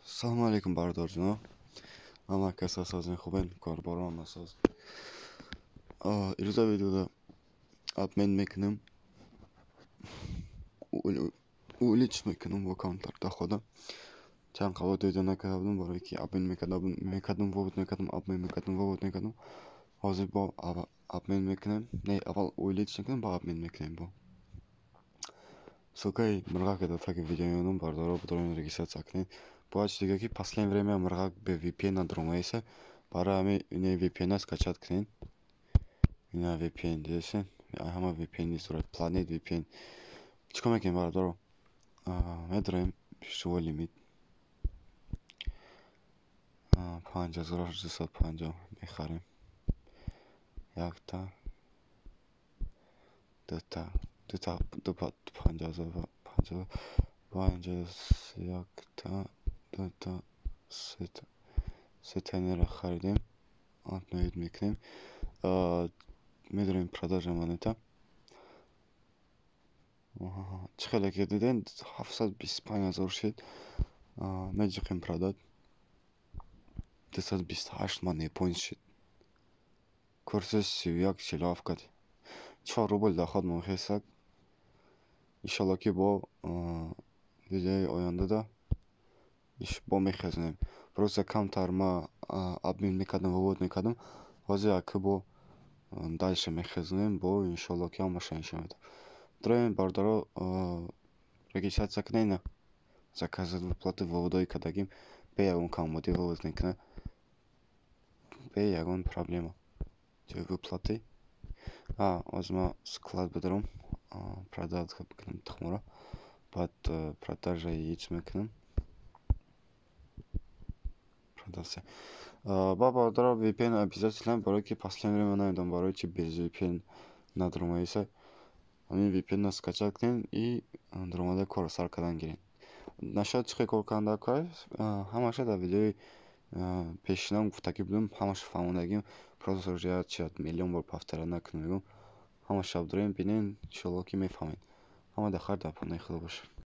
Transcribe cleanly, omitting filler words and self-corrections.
Салому алейкум, бародарҷоно. Ҳама каса созен, хубен, корборон насоз. Ирӯза видеода обмен мекунем, увеличить мекунем бо камтар дохода. Чанд қабат видео накарда будам, барое ки обмен мекардам, вывод мекардам, обмен мекардам, вывод мекардам. Ҳозир бо обмен мекунем. Не, аввал увеличить мекунем, баъд обмен мекунем бо. Ссылкаи мирғак дар таги видео мемонам, бародаро, бидорен, регистрация кунед. Бояд чиз дига, ки последнее время мирғак бе VPN надромаеса. Барои ҳамин ина VPN скачать кунед. Ина VPN дидесен? Ҳама VPN сурат Planet VPN. Чӣ кор мекунем, бародаро? Медорем живой лимит. 5250 мехарем. Якта, дута, дута, ду 5000, 50, панҷ, якта, дута, сета. Сета инеро харидем. Обновить мекунем. Медорем продажа монета. Чӣ хеле ки дидем, 725 000 шид. Меҷиқем продать. 228 money point шид. Курси 31,47 кад. 4 рубл доход мехесад. Иншолло, ки бо видеои ояндада бо мехезонем. Просто камтар ма обмен мекардам, вывод мекардам. Ҳозир ака бо дальше мехезонем, бо иншолло, ки ҳамаша нишон медиҳам. Дороем, бародаро, регистрация кунед, ина заказать выплаты, выводҳои кардагим бе ягон камбудӣ вывод мекунад. Бе ягон проблема. Ҷои выплаты. Ҳозир ман склад бидорам, продать бикунам тухморо. Баъд продажа яиц мекунам. Продавцы. Ба бародаро, VPN обязательно, барое ки последнее время намедонам барои чи без VPN надромаиса. Ҳамин VPN-ро скачать кунед и даромада корро сар кардан гиред. Нашояд чӣ хел кор кардан дар кор, ҳамаша дар видеои пешинам гуфтагӣ будам, ҳамаша фаҳмондагим. Просто уже чият миллион бор повторять накунам, мегӯям. Ҳамаша дорем, бинед, иншоалло, ки мефаҳмед. Ҳама дар хайр, дар паноҳи Худо бошед.